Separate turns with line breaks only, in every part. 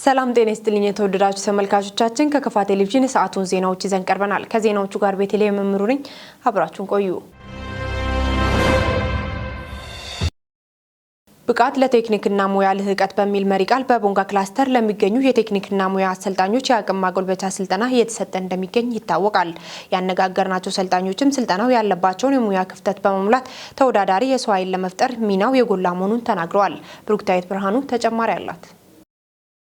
ሰላም ጤና ይስጥልኝ የተወደዳችሁ ተመልካቾቻችን፣ ከከፋ ቴሌቪዥን የሰዓቱን ዜናዎች ይዘን ቀርበናል። ከዜናዎቹ ጋር ቤተልሔም መምሩ ነኝ። አብራችሁን ቆዩ። ብቃት ለቴክኒክና ሙያ ልህቀት በሚል መሪ ቃል በቦንጋ ክላስተር ለሚገኙ የቴክኒክና ሙያ አሰልጣኞች የአቅም ማጎልበቻ ስልጠና እየተሰጠ እንደሚገኝ ይታወቃል። ያነጋገርናቸው ሰልጣኞችም ስልጠናው ያለባቸውን የሙያ ክፍተት በመሙላት ተወዳዳሪ የሰው ኃይል ለመፍጠር ሚናው የጎላ መሆኑን ተናግረዋል። ብሩክታዊት ብርሃኑ ተጨማሪ አላት።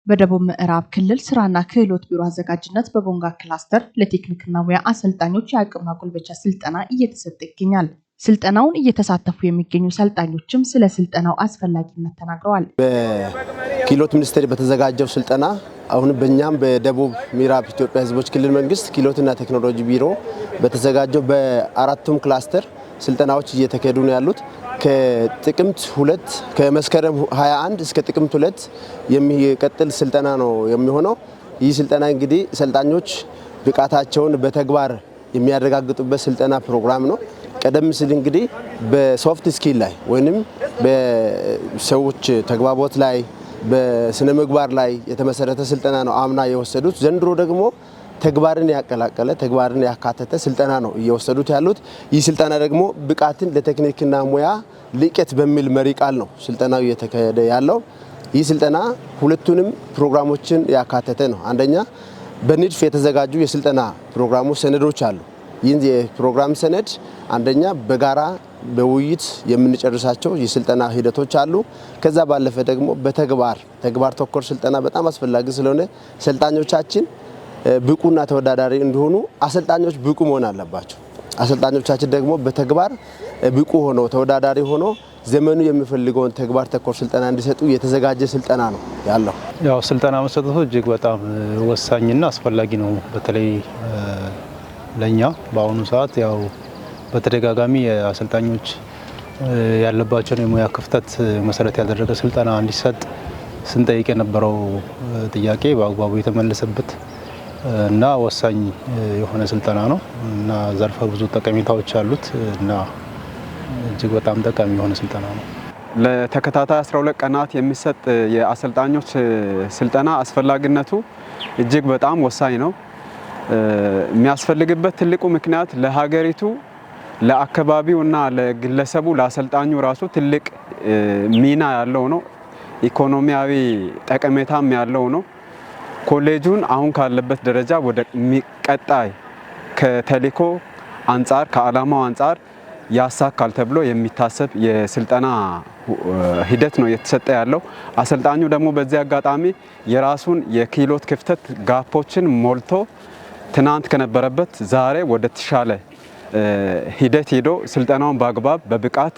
በደቡብ ምዕራብ ክልል ስራና ክህሎት ቢሮ አዘጋጅነት በቦንጋ ክላስተር ለቴክኒክና ሙያ አሰልጣኞች የአቅም ማጎልበቻ ስልጠና እየተሰጠ ይገኛል። ስልጠናውን እየተሳተፉ የሚገኙ ሰልጣኞችም ስለ ስልጠናው አስፈላጊነት ተናግረዋል።
በክህሎት ሚኒስቴር በተዘጋጀው ስልጠና አሁን በእኛም በደቡብ ምዕራብ ኢትዮጵያ ሕዝቦች ክልል መንግስት ክህሎትና ቴክኖሎጂ ቢሮ በተዘጋጀው በአራቱም ክላስተር ስልጠናዎች እየተካሄዱ ነው ያሉት። ከጥቅምት 2 ከመስከረም 21 እስከ ጥቅምት 2 የሚቀጥል ስልጠና ነው የሚሆነው። ይህ ስልጠና እንግዲህ ሰልጣኞች ብቃታቸውን በተግባር የሚያረጋግጡበት ስልጠና ፕሮግራም ነው። ቀደም ሲል እንግዲህ በ soft skill ላይ ወይንም በሰዎች ተግባቦት ላይ፣ በስነ ምግባር ላይ የተመሰረተ ስልጠና ነው አምና የወሰዱት። ዘንድሮ ደግሞ ተግባርን ያቀላቀለ፣ ተግባርን ያካተተ ስልጠና ነው እየወሰዱት ያሉት። ይህ ስልጠና ደግሞ ብቃትን ለቴክኒክና ሙያ ልቀት በሚል መሪ ቃል ነው ስልጠናው እየተካሄደ ያለው። ይህ ስልጠና ሁለቱንም ፕሮግራሞችን ያካተተ ነው። አንደኛ በንድፍ የተዘጋጁ የስልጠና ፕሮግራሞች ሰነዶች አሉ። ይህን የፕሮግራም ሰነድ አንደኛ በጋራ በውይይት የምንጨርሳቸው የስልጠና ሂደቶች አሉ። ከዛ ባለፈ ደግሞ በተግባር ተግባር ተኮር ስልጠና በጣም አስፈላጊ ስለሆነ ሰልጣኞቻችን ብቁና ተወዳዳሪ እንዲሆኑ አሰልጣኞች ብቁ መሆን አለባቸው። አሰልጣኞቻችን ደግሞ በተግባር ብቁ ሆኖ፣ ተወዳዳሪ ሆኖ፣ ዘመኑ የሚፈልገውን ተግባር ተኮር ስልጠና እንዲሰጡ የተዘጋጀ ስልጠና ነው ያለው።
ያው ስልጠና መሰጠቱ እጅግ በጣም ወሳኝና አስፈላጊ ነው። በተለይ ለኛ በአሁኑ ሰዓት ያው በተደጋጋሚ የአሰልጣኞች ያለባቸውን የሙያ ክፍተት መሰረት ያደረገ ስልጠና እንዲሰጥ ስንጠይቅ የነበረው ጥያቄ በአግባቡ የተመለሰበት እና ወሳኝ የሆነ ስልጠና ነው እና ዘርፈ ብዙ ጠቀሜታዎች አሉት እና እጅግ በጣም ጠቃሚ የሆነ ስልጠና ነው።
ለተከታታይ 12 ቀናት የሚሰጥ የአሰልጣኞች ስልጠና አስፈላጊነቱ እጅግ በጣም ወሳኝ ነው። የሚያስፈልግበት ትልቁ ምክንያት ለሀገሪቱ፣ ለአካባቢው እና ለግለሰቡ፣ ለአሰልጣኙ ራሱ ትልቅ ሚና ያለው ነው። ኢኮኖሚያዊ ጠቀሜታም ያለው ነው። ኮሌጁን አሁን ካለበት ደረጃ ወደ ቀጣይ ከተልዕኮ አንጻር፣ ከዓላማው አንጻር ያሳካል ተብሎ የሚታሰብ የስልጠና ሂደት ነው እየተሰጠ ያለው። አሰልጣኙ ደግሞ በዚህ አጋጣሚ የራሱን የክህሎት ክፍተት gap ኦችን ሞልቶ ትናንት ከነበረበት ዛሬ ወደ ተሻለ ሂደት ሄዶ ስልጠናውን በአግባብ፣ በብቃት፣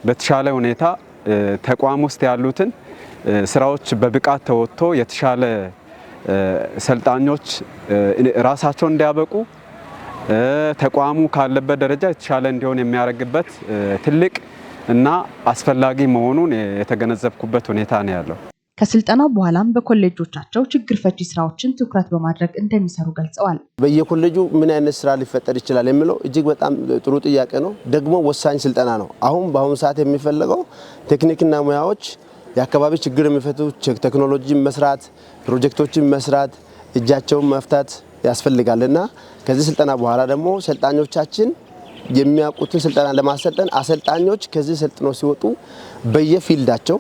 በተሻለ ሁኔታ ተቋም ውስጥ ያሉትን ስራዎች በብቃት ተወጥቶ የተሻለ ሰልጣኞች ራሳቸውን እንዲያበቁ፣ ተቋሙ ካለበት ደረጃ የተሻለ እንዲሆን የሚያደርግበት ትልቅ እና አስፈላጊ መሆኑን የተገነዘብኩበት ሁኔታ ነው ያለው።
ከስልጠናው በኋላም በኮሌጆቻቸው ችግር ፈቺ ስራዎችን ትኩረት በማድረግ እንደሚሰሩ ገልጸዋል።
በየኮሌጁ ምን አይነት ስራ ሊፈጠር ይችላል የሚለው እጅግ በጣም ጥሩ ጥያቄ ነው። ደግሞ ወሳኝ ስልጠና ነው። አሁን በአሁኑ ሰዓት የሚፈለገው ቴክኒክና ሙያዎች የአካባቢ ችግር የሚፈቱ ቴክኖሎጂ መስራት፣ ፕሮጀክቶችን መስራት፣ እጃቸውን መፍታት ያስፈልጋል እና ከዚህ ስልጠና በኋላ ደግሞ ሰልጣኞቻችን የሚያውቁትን ስልጠና ለማሰልጠን አሰልጣኞች ከዚህ ሰልጥነው ሲወጡ በየ field ኣቸው፣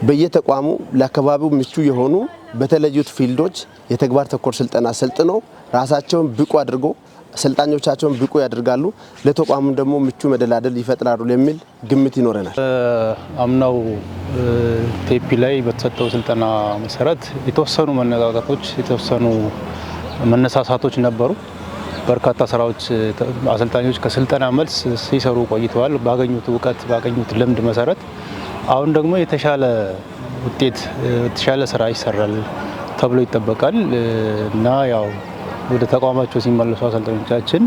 በየተቋሙ ለአካባቢው ምቹ የሆኑ በተለዩት field ኦች የተግባር ተኮር ስልጠና ሰልጥነው ራሳቸውን ብቁ አድርጎ ሰልጣኞቻቸውን ብቁ ያደርጋሉ፣ ለተቋሙ ደግሞ ምቹ መደላደል ይፈጥራሉ የሚል ግምት ይኖረናል።
አምናው ቴፒ ላይ በተሰጠው ስልጠና መሰረት የተወሰኑ መነቃቃቶች፣ የተወሰኑ መነሳሳቶች ነበሩ። በርካታ ስራዎች አሰልጣኞች ከስልጠና መልስ ሲሰሩ ቆይተዋል። ባገኙት እውቀት፣ ባገኙት ልምድ መሰረት አሁን ደግሞ የተሻለ ውጤት፣ የተሻለ ስራ ይሰራል ተብሎ ይጠበቃል እና ያው ወደ ተቋማቸው ሲመለሱ አሰልጣኞቻችን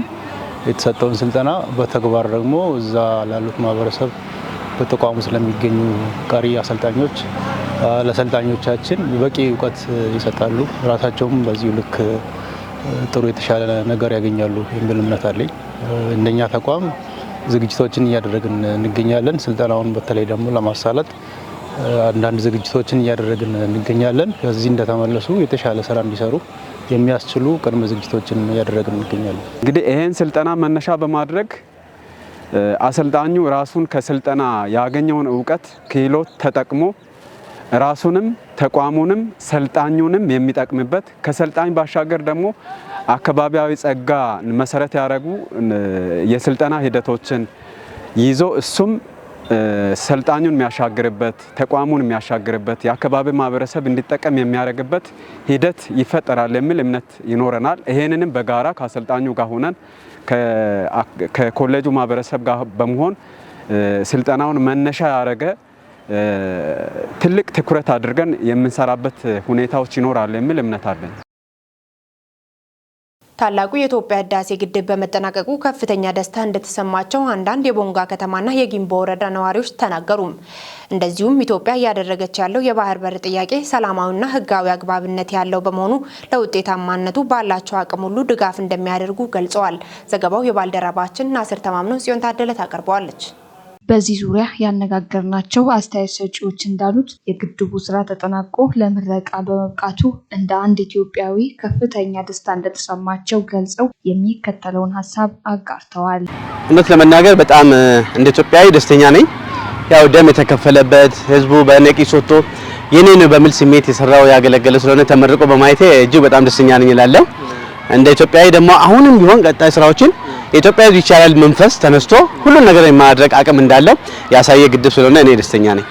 የተሰጠውን ስልጠና በተግባር ደግሞ እዛ ላሉት ማህበረሰብ፣ በተቋሙ ስለሚገኙ ቀሪ አሰልጣኞች ለሰልጣኞቻችን በቂ እውቀት ይሰጣሉ። ራሳቸውም በዚሁ ልክ ጥሩ የተሻለ ነገር ያገኛሉ የሚል እምነት አለኝ። እንደኛ ተቋም ዝግጅቶችን እያደረግን እንገኛለን። ስልጠናውን በተለይ ደግሞ ለማሳለጥ አንዳንድ ዝግጅቶችን እያደረግን እንገኛለን። ከዚህ እንደተመለሱ የተሻለ ስራ እንዲሰሩ የሚያስችሉ ቅድመ ዝግጅቶችን እያደረግን እንገኛለን።
እንግዲህ ይሄን ስልጠና መነሻ በማድረግ አሰልጣኙ ራሱን ከስልጠና ያገኘውን እውቀት ክህሎት ተጠቅሞ ራሱንም ተቋሙንም ሰልጣኙንም የሚጠቅምበት፣ ከሰልጣኝ ባሻገር ደግሞ አካባቢያዊ ጸጋ መሰረት ያደረጉ የስልጠና ሂደቶችን ይዞ እሱም ሰልጣኙን የሚያሻግርበት፣ ተቋሙን የሚያሻግርበት፣ የአካባቢ ማህበረሰብ እንዲጠቀም የሚያደርግበት ሂደት ይፈጠራል የሚል እምነት ይኖረናል። ይሄንንም በጋራ ከአሰልጣኙ ጋር ሆነን ከኮሌጁ ማህበረሰብ ጋር በመሆን ስልጠናውን መነሻ ያደረገ ትልቅ ትኩረት አድርገን የምንሰራበት ሁኔታዎች ይኖራል የሚል እምነት አለኝ።
ታላቁ የኢትዮጵያ ህዳሴ ግድብ በመጠናቀቁ ከፍተኛ ደስታ እንደተሰማቸው አንዳንድ የቦንጋ ከተማና የጊምቦ ወረዳ ነዋሪዎች ተናገሩ። እንደዚሁም ኢትዮጵያ እያደረገች ያለው የባህር በር ጥያቄ ሰላማዊና ህጋዊ አግባብነት ያለው በመሆኑ ለውጤታማነቱ ባላቸው አቅም ሁሉ ድጋፍ እንደሚያደርጉ ገልጸዋል። ዘገባው የባልደረባችን ናስር ተማምነው፣ ጽዮን ታደለ ታቀርበዋለች።
በዚህ ዙሪያ ያነጋገርናቸው አስተያየት ሰጪዎች እንዳሉት የግድቡ ስራ ተጠናቆ ለምረቃ በመብቃቱ እንደ አንድ ኢትዮጵያዊ ከፍተኛ ደስታ እንደተሰማቸው ገልጸው የሚከተለውን ሀሳብ አጋርተዋል።
እውነት ለመናገር በጣም እንደ ኢትዮጵያዊ ደስተኛ ነኝ። ያው ደም የተከፈለበት፣ ህዝቡ በነቂስ ወጥቶ የኔ ነው በሚል ስሜት የሰራው ያገለገለ ስለሆነ ተመርቆ በማየቴ እጅግ በጣም ደስተኛ ነኝ እላለሁ። እንደ ኢትዮጵያዊ ደግሞ አሁንም ቢሆን ቀጣይ ስራዎችን የኢትዮጵያ ህዝብ ይቻላል መንፈስ ተነስቶ ሁሉን ነገር የማድረግ አቅም እንዳለው ያሳየ ግድብ ስለሆነ እኔ ደስተኛ ነኝ።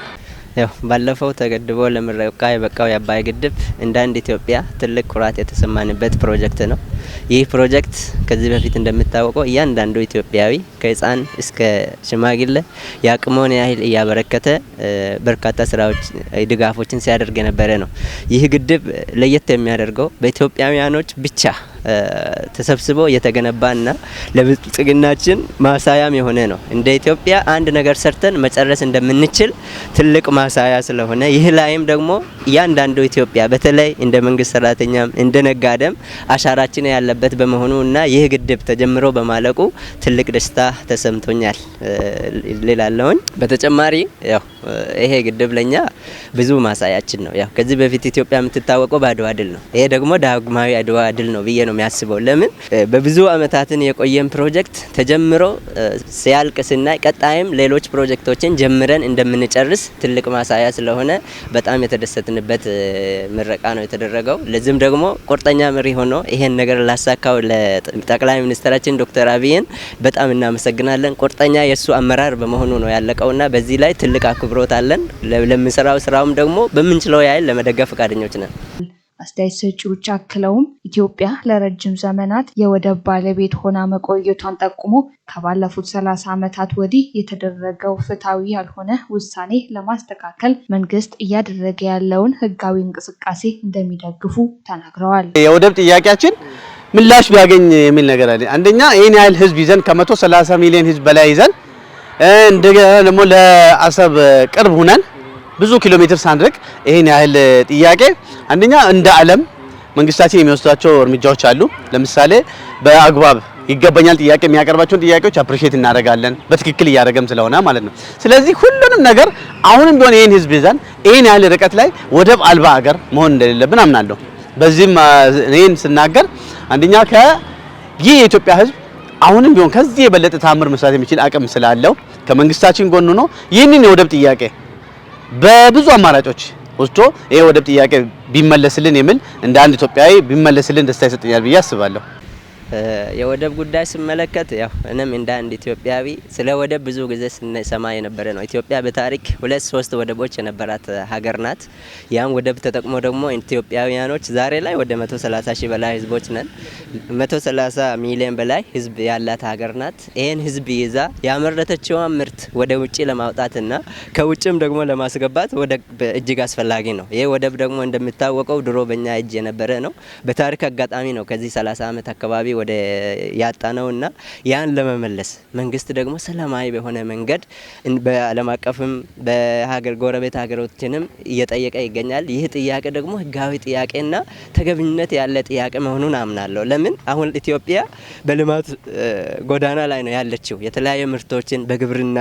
ያው ባለፈው ተገድቦ ለምረቃ የበቃው የአባይ ግድብ እንደ አንድ ኢትዮጵያ ትልቅ ኩራት የተሰማንበት ፕሮጀክት ነው። ይህ ፕሮጀክት ከዚህ በፊት እንደሚታወቀው እያንዳንዱ ኢትዮጵያዊ ከህፃን እስከ ሽማግሌ የአቅሙን ያህል እያበረከተ በርካታ ስራዎች፣ ድጋፎችን ሲያደርግ የነበረ ነው። ይህ ግድብ ለየት የሚያደርገው በኢትዮጵያውያኖች ብቻ ተሰብስቦ የተገነባና ለብልጽግናችን ማሳያም የሆነ ነው። እንደ ኢትዮጵያ አንድ ነገር ሰርተን መጨረስ እንደምንችል ትልቅ ማሳያ ስለሆነ ይህ ላይም ደግሞ እያንዳንዱ ኢትዮጵያ በተለይ እንደ መንግስት ሰራተኛም እንደ ነጋዴም አሻራችን ያለበት በመሆኑ እና ይህ ግድብ ተጀምሮ በማለቁ ትልቅ ደስታ ተሰምቶኛል ልላለሁኝ። በተጨማሪ ያው ይሄ ግድብ ለኛ ብዙ ማሳያችን ነው። ያው ከዚህ በፊት ኢትዮጵያ የምትታወቀው በአድዋ ድል ነው። ይሄ ደግሞ ዳግማዊ አድዋ ድል ነው ብዬ ነው የሚያስበው። ለምን በብዙ አመታትን የቆየን ፕሮጀክት ተጀምሮ ሲያልቅ ስናይ ቀጣይም ሌሎች ፕሮጀክቶችን ጀምረን እንደምንጨርስ ትልቅ ማሳያ ስለሆነ በጣም የተደሰትንበት ምረቃ ነው የተደረገው። ለዚህም ደግሞ ቁርጠኛ መሪ ሆኖ ይሄን ነገር ላሳካው ለጠቅላይ ሚኒስትራችን ዶክተር አብይን በጣም እናመሰግናለን። ቁርጠኛ የሱ አመራር በመሆኑ ነው ያለቀውና በዚህ ላይ ትልቅ አክብሮት አለን። ለምንሰራው ስራውም ደግሞ በምንችለው ያህል ለመደገፍ ፈቃደኞች ነን።
አስተያየት ሰጪዎች አክለውም ኢትዮጵያ ለረጅም ዘመናት የወደብ ባለቤት ሆና መቆየቷን ጠቁሞ ከባለፉት 30 ዓመታት ወዲህ የተደረገው ፍትሐዊ ያልሆነ ውሳኔ ለማስተካከል መንግስት እያደረገ ያለውን ህጋዊ እንቅስቃሴ እንደሚደግፉ ተናግረዋል።
የወደብ ጥያቄያችን ምላሽ ቢያገኝ የሚል ነገር አለ። አንደኛ ይህን ያህል ህዝብ ይዘን፣ ከ130 ሚሊዮን ህዝብ በላይ ይዘን፣ እንደገና ደግሞ ለአሰብ ቅርብ ሁነን ብዙ ኪሎ ሜትር ሳንርቅ ይሄን ያህል ጥያቄ፣ አንደኛ እንደ ዓለም መንግስታችን የሚወስዳቸው እርምጃዎች አሉ። ለምሳሌ በአግባብ ይገባኛል ጥያቄ የሚያቀርባቸውን ጥያቄዎች appreciate እናደርጋለን፣ በትክክል እያደረገም ስለሆነ ማለት ነው። ስለዚህ ሁሉንም ነገር አሁንም ቢሆን ይሄን ህዝብ ይዘን ይሄን ያህል ርቀት ላይ ወደብ አልባ ሀገር መሆን እንደሌለብን አምናለሁ። በዚህም ይሄን ስናገር አንደኛ ይህ የኢትዮጵያ ህዝብ አሁንም ቢሆን ከዚህ የበለጠ ታምር መስራት የሚችል አቅም ስላለው ከመንግስታችን ጎን ሆኖ ይህንን የወደብ ጥያቄ በብዙ አማራጮች ወስዶ ይሄ ወደብ ጥያቄ ቢመለስልን የሚል፣ እንደ አንድ ኢትዮጵያዊ ቢመለስልን ደስታ ይሰጠኛል ብዬ አስባለሁ።
የወደብ ጉዳይ ስመለከት ያው እኔም እንደ አንድ ኢትዮጵያዊ ስለ ወደብ ብዙ ጊዜ ስንሰማ የነበረ ነው። ኢትዮጵያ በታሪክ ሁለት ሶስት ወደቦች የነበራት ሀገር ናት። ያም ወደብ ተጠቅሞ ደግሞ ኢትዮጵያውያኖች ዛሬ ላይ ወደ 130 ሺህ በላይ ህዝቦች ነን። 130 ሚሊዮን በላይ ህዝብ ያላት ሀገር ናት። ይህን ህዝብ ይዛ ያመረተችውን ምርት ወደ ውጭ ለማውጣትና ከውጭም ደግሞ ለማስገባት ወደብ እጅግ አስፈላጊ ነው። ይህ ወደብ ደግሞ እንደሚታወቀው ድሮ በእኛ እጅ የነበረ ነው። በታሪክ አጋጣሚ ነው ከዚህ 30 ዓመት አካባቢ ወደ ያጣነውና ያን ለመመለስ መንግስት ደግሞ ሰላማዊ በሆነ መንገድ በዓለም አቀፍም በሀገር ጎረቤት ሀገሮችንም እየጠየቀ ይገኛል። ይህ ጥያቄ ደግሞ ህጋዊ ጥያቄና ተገቢነት ያለ ጥያቄ መሆኑን አምናለሁ። ለምን አሁን ኢትዮጵያ በልማት ጎዳና ላይ ነው ያለችው። የተለያዩ ምርቶችን በግብርና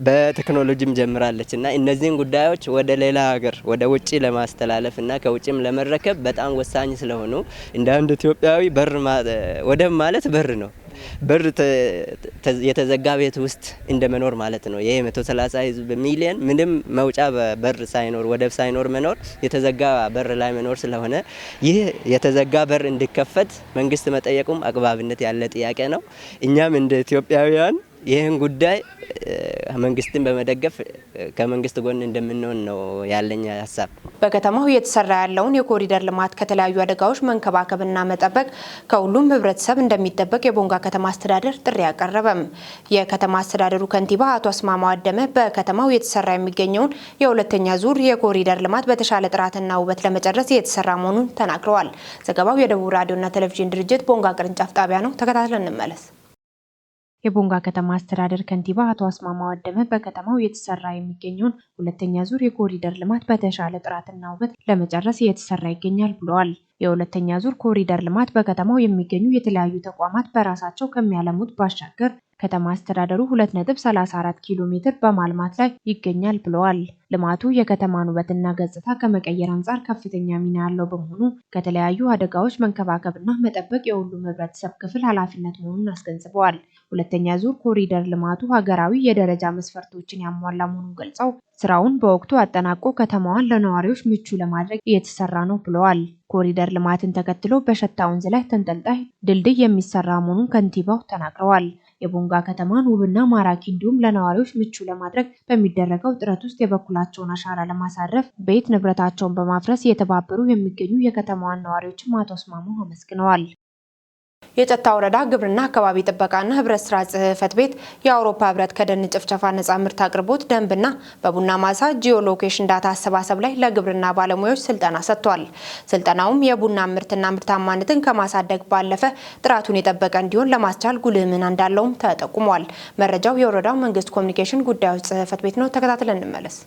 በቴክኖሎጂም ጀምራለች እና እነዚህን ጉዳዮች ወደ ሌላ ሀገር ወደ ውጭ ለማስተላለፍ እና ከውጭም ለመረከብ በጣም ወሳኝ ስለሆኑ እንደ አንድ ኢትዮጵያዊ በር ወደብ ማለት በር ነው። በር የተዘጋ ቤት ውስጥ እንደ መኖር ማለት ነው። ይሄ 130 ህዝብ ሚሊየን ምንም መውጫ በር ሳይኖር ወደብ ሳይኖር መኖር የተዘጋ በር ላይ መኖር ስለሆነ ይህ የተዘጋ በር እንዲከፈት መንግስት መጠየቁም አግባብነት ያለ ጥያቄ ነው። እኛም እንደ ኢትዮጵያውያን ይህን ጉዳይ መንግስትን በመደገፍ ከመንግስት ጎን እንደምንሆን ነው ያለኝ ሀሳብ።
በከተማው እየተሰራ ያለውን የኮሪደር ልማት ከተለያዩ አደጋዎች መንከባከብና መጠበቅ ከሁሉም ህብረተሰብ እንደሚጠበቅ የቦንጋ ከተማ አስተዳደር ጥሪ አቀረበም። የከተማ አስተዳደሩ ከንቲባ አቶ አስማማው አደመ በከተማው እየተሰራ የሚገኘውን የሁለተኛ ዙር የኮሪደር ልማት በተሻለ ጥራትና ውበት ለመጨረስ እየተሰራ መሆኑን ተናግረዋል። ዘገባው የደቡብ ራዲዮና ቴሌቪዥን ድርጅት ቦንጋ ቅርንጫፍ ጣቢያ ነው። ተከታትለን እንመለስ። የቦንጋ ከተማ አስተዳደር ከንቲባ አቶ አስማማው አደመ በከተማው እየተሰራ የሚገኘውን ሁለተኛ ዙር የኮሪደር ልማት በተሻለ ጥራትና ውበት ለመጨረስ እየተሰራ ይገኛል ብለዋል። የሁለተኛ ዙር ኮሪደር ልማት በከተማው የሚገኙ የተለያዩ ተቋማት በራሳቸው ከሚያለሙት ባሻገር ከተማ አስተዳደሩ 2.34 ኪሎ ሜትር በማልማት ላይ ይገኛል ብለዋል። ልማቱ የከተማን ውበትና ገጽታ ከመቀየር አንጻር ከፍተኛ ሚና ያለው በመሆኑ ከተለያዩ አደጋዎች መንከባከብና መጠበቅ የሁሉም ሕብረተሰብ ክፍል ኃላፊነት መሆኑን አስገንዝበዋል። ሁለተኛ ዙር ኮሪደር ልማቱ ሀገራዊ የደረጃ መስፈርቶችን ያሟላ መሆኑን ገልጸው ስራውን በወቅቱ አጠናቆ ከተማዋን ለነዋሪዎች ምቹ ለማድረግ እየተሰራ ነው ብለዋል። ኮሪደር ልማትን ተከትሎ በሸታ ወንዝ ላይ ተንጠልጣይ ድልድይ የሚሰራ መሆኑን ከንቲባው ተናግረዋል። የቦንጋ ከተማን ውብና ማራኪ እንዲሁም ለነዋሪዎች ምቹ ለማድረግ በሚደረገው ጥረት ውስጥ የበኩላቸውን አሻራ ለማሳረፍ ቤት ንብረታቸውን በማፍረስ እየተባበሩ የሚገኙ የከተማዋን ነዋሪዎችም አቶ አስማማው አመስግነዋል። የጨታ ወረዳ ግብርና አካባቢ ጥበቃና ህብረት ስራ ጽሕፈት ቤት የአውሮፓ ህብረት ከደን ጭፍጨፋ ነጻ ምርት አቅርቦት ደንብና በቡና ማሳ geolocation data አሰባሰብ ላይ ለግብርና ባለሙያዎች ስልጠና ሰጥቷል። ስልጠናውም የቡና ምርትና ምርታማነትን ከማሳደግ ባለፈ ጥራቱን የጠበቀ እንዲሆን ለማስቻል ጉልህ ሚና እንዳለውም ተጠቁሟል። መረጃው የወረዳው መንግስት ኮሚኒኬሽን ጉዳዮች ጽሕፈት ቤት ነው። ተከታትለን እንመለስ።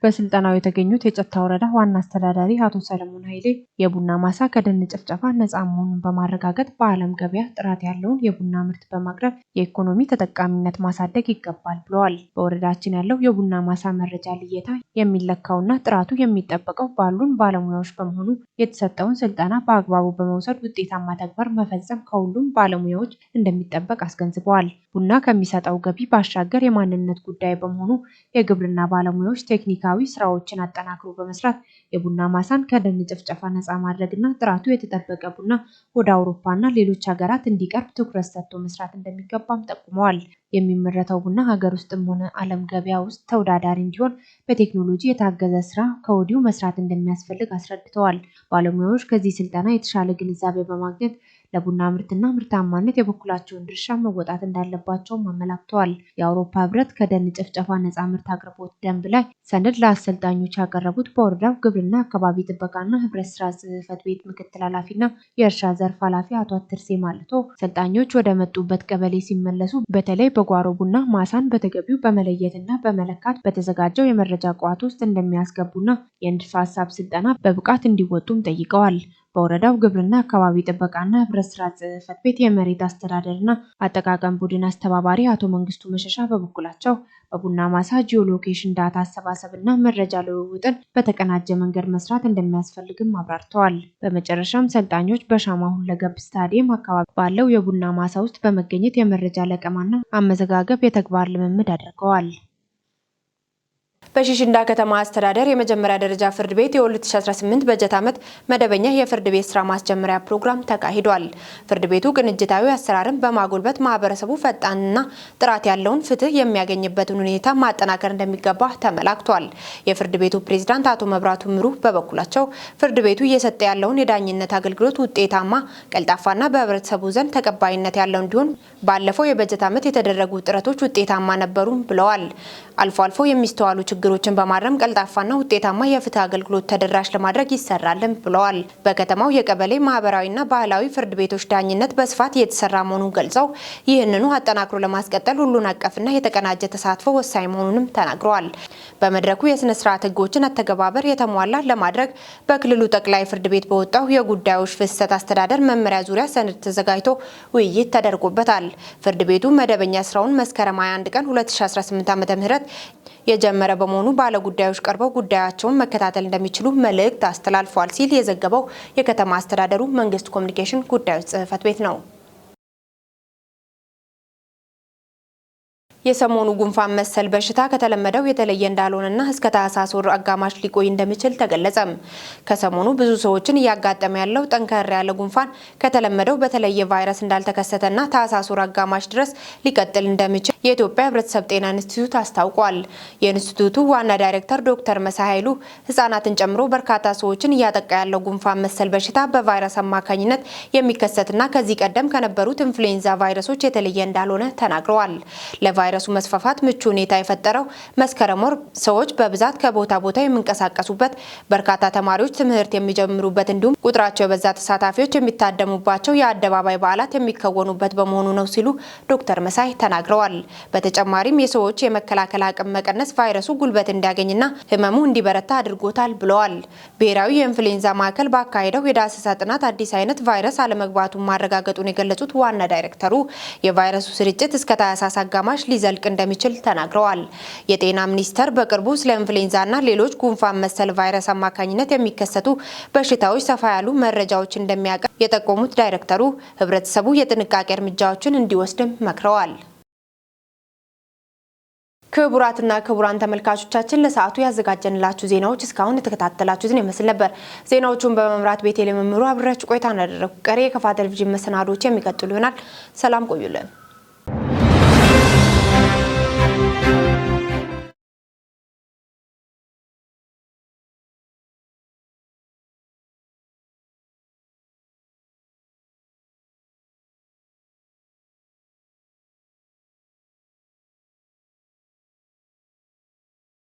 በስልጠናው የተገኙት የጨታ ወረዳ ዋና አስተዳዳሪ አቶ ሰለሞን ኃይሌ የቡና ማሳ ከደን ጭፍጨፋ ነፃ መሆኑን በማረጋገጥ በዓለም ገበያ ጥራት ያለውን የቡና ምርት በማቅረብ የኢኮኖሚ ተጠቃሚነት ማሳደግ ይገባል ብለዋል። በወረዳችን ያለው የቡና ማሳ መረጃ ልየታ የሚለካውና ጥራቱ የሚጠበቀው ባሉን ባለሙያዎች በመሆኑ የተሰጠውን ስልጠና በአግባቡ በመውሰድ ውጤታማ ተግባር መፈጸም ከሁሉም ባለሙያዎች እንደሚጠበቅ አስገንዝበዋል። ቡና ከሚሰጠው ገቢ ባሻገር የማንነት ጉዳይ በመሆኑ የግብርና ባለሙያዎች ቴክኒካዊ ስራዎችን አጠናክሮ በመስራት የቡና ማሳን ከደን ጭፍጨፋ ነፃ ማድረግና ጥራቱ የተጠበቀ ቡና ወደ አውሮፓና ሌሎች ሀገራት እንዲቀርብ ትኩረት ሰጥቶ መስራት እንደሚገባም ጠቁመዋል። የሚመረተው ቡና ሀገር ውስጥም ሆነ ዓለም ገበያ ውስጥ ተወዳዳሪ እንዲሆን በቴክኖሎጂ የታገዘ ስራ ከወዲሁ መስራት እንደሚያስፈልግ አስረድተዋል። ባለሙያዎች ከዚህ ስልጠና የተሻለ ግንዛቤ በማግኘት ለቡና ምርትና ምርታማነት የበኩላቸውን ድርሻ መወጣት እንዳለባቸውም አመላክተዋል። የአውሮፓ ህብረት ከደን ጭፍጨፋ ነፃ ምርት አቅርቦት ደንብ ላይ ሰነድ ለአሰልጣኞች ያቀረቡት በወረዳው ግብርና አካባቢ ጥበቃና ህብረት ስራ ጽሕፈት ቤት ምክትል ኃላፊና የእርሻ ዘርፍ ኃላፊ አቶ አትርሴ ማልቶ ሰልጣኞች ወደ መጡበት ቀበሌ ሲመለሱ በተለይ በጓሮ ቡና ማሳን በተገቢው በመለየትና በመለካት በተዘጋጀው የመረጃ ቋት ውስጥ እንደሚያስገቡና የንድፈ ሀሳብ ስልጠና በብቃት እንዲወጡም ጠይቀዋል። በወረዳው ግብርና አካባቢ ጥበቃና ህብረት ስራ ጽሕፈት ቤት የመሬት አስተዳደርና አጠቃቀም ቡድን አስተባባሪ አቶ መንግስቱ መሸሻ በበኩላቸው በቡና ማሳ geolocation data አሰባሰብና መረጃ ልውውጥን በተቀናጀ መንገድ መስራት እንደሚያስፈልግም አብራርተዋል። በመጨረሻም ሰልጣኞች በሻማ ሁለገብ ስታዲየም አካባቢ ባለው የቡና ማሳ ውስጥ በመገኘት የመረጃ ለቀማና አመዘጋገብ የተግባር ልምምድ አድርገዋል። በሺሽንዳ ከተማ አስተዳደር የመጀመሪያ ደረጃ ፍርድ ቤት የ2018 በጀት ዓመት መደበኛ የፍርድ ቤት ስራ ማስጀመሪያ ፕሮግራም ተካሂዷል። ፍርድ ቤቱ ቅንጅታዊ አሰራርን በማጎልበት ማህበረሰቡ ፈጣንና ጥራት ያለውን ፍትህ የሚያገኝበትን ሁኔታ ማጠናከር እንደሚገባ ተመላክቷል። የፍርድ ቤቱ ፕሬዝዳንት አቶ መብራቱ ምሩ በበኩላቸው ፍርድ ቤቱ እየሰጠ ያለውን የዳኝነት አገልግሎት ውጤታማ፣ ቀልጣፋና በህብረተሰቡ ዘንድ ተቀባይነት ያለው እንዲሆን ባለፈው የበጀት ዓመት የተደረጉ ጥረቶች ውጤታማ ነበሩ ብለዋል። አልፎ አልፎ የሚስተዋሉ ችግሮችን በማረም ቀልጣፋና ውጤታማ የፍትህ አገልግሎት ተደራሽ ለማድረግ ይሰራልም ብለዋል። በከተማው የቀበሌ ማህበራዊና ባህላዊ ፍርድ ቤቶች ዳኝነት በስፋት እየተሰራ መሆኑን ገልጸው ይህንኑ አጠናክሮ ለማስቀጠል ሁሉን አቀፍና የተቀናጀ ተሳትፎ ወሳኝ መሆኑንም ተናግረዋል። በመድረኩ የስነ ስርዓት ህጎችን አተገባበር የተሟላ ለማድረግ በክልሉ ጠቅላይ ፍርድ ቤት በወጣው የጉዳዮች ፍሰት አስተዳደር መመሪያ ዙሪያ ሰነድ ተዘጋጅቶ ውይይት ተደርጎበታል። ፍርድ ቤቱ መደበኛ ስራውን መስከረም 21 ቀን 2018 ዓ.ም የጀመረ በመሆኑ ባለጉዳዮች ቀርበው ጉዳያቸውን መከታተል እንደሚችሉ መልእክት አስተላልፏል ሲል የዘገበው የከተማ አስተዳደሩ መንግስት ኮሚኒኬሽን ጉዳዮች ጽህፈት ቤት ነው። የሰሞኑ ጉንፋን መሰል በሽታ ከተለመደው የተለየ እንዳልሆነና እስከ ታህሳስ ወር አጋማሽ ሊቆይ እንደሚችል ተገለጸ። ከሰሞኑ ብዙ ሰዎችን እያጋጠመ ያለው ጠንከር ያለ ጉንፋን ከተለመደው በተለየ ቫይረስ እንዳልተከሰተና ታህሳስ ወር አጋማሽ ድረስ ሊቀጥል እንደሚችል የኢትዮጵያ ሕብረተሰብ ጤና ኢንስቲትዩት አስታውቋል። የኢንስቲትዩቱ ዋና ዳይሬክተር ዶክተር መሳይ ኃይሉ ሕጻናትን ጨምሮ በርካታ ሰዎችን እያጠቃ ያለው ጉንፋን መሰል በሽታ በቫይረስ አማካኝነት የሚከሰትና ከዚህ ቀደም ከነበሩት ኢንፍሉዌንዛ ቫይረሶች የተለየ እንዳልሆነ ተናግረዋል። ለቫይረሱ መስፋፋት ምቹ ሁኔታ የፈጠረው መስከረም ወር ሰዎች በብዛት ከቦታ ቦታ የሚንቀሳቀሱበት፣ በርካታ ተማሪዎች ትምህርት የሚጀምሩበት እንዲሁም ቁጥራቸው የበዛ ተሳታፊዎች የሚታደሙባቸው የአደባባይ በዓላት የሚከወኑበት በመሆኑ ነው ሲሉ ዶክተር መሳይ ተናግረዋል። በተጨማሪም የሰዎች የመከላከል አቅም መቀነስ ቫይረሱ ጉልበት እንዲያገኝና ህመሙ እንዲበረታ አድርጎታል ብለዋል። ብሔራዊ የኢንፍሉዌንዛ ማዕከል ባካሄደው የዳሰሳ ጥናት አዲስ አይነት ቫይረስ አለመግባቱን ማረጋገጡን የገለጹት ዋና ዳይሬክተሩ የቫይረሱ ስርጭት እስከ ታህሳስ አጋማሽ ሊዘልቅ እንደሚችል ተናግረዋል። የጤና ሚኒስቴር በቅርቡ ስለ ኢንፍሉዌንዛና ሌሎች ጉንፋን መሰል ቫይረስ አማካኝነት የሚከሰቱ በሽታዎች ሰፋ ያሉ መረጃዎች እንደሚያቀርብ የጠቆሙት ዳይሬክተሩ ህብረተሰቡ የጥንቃቄ እርምጃዎችን እንዲወስድም መክረዋል። ክቡራትና ክቡራን ተመልካቾቻችን፣ ለሰዓቱ ያዘጋጀንላችሁ ዜናዎች እስካሁን የተከታተላችሁትን ይመስል ነበር። ዜናዎቹን በመምራት ቤቴ ለመምሩ አብሬያችሁ ቆይታ እናደረኩ። ቀሪ የከፋ ቴሌቪዥን መሰናዶዎች የሚቀጥሉ ይሆናል። ሰላም ቆዩልን።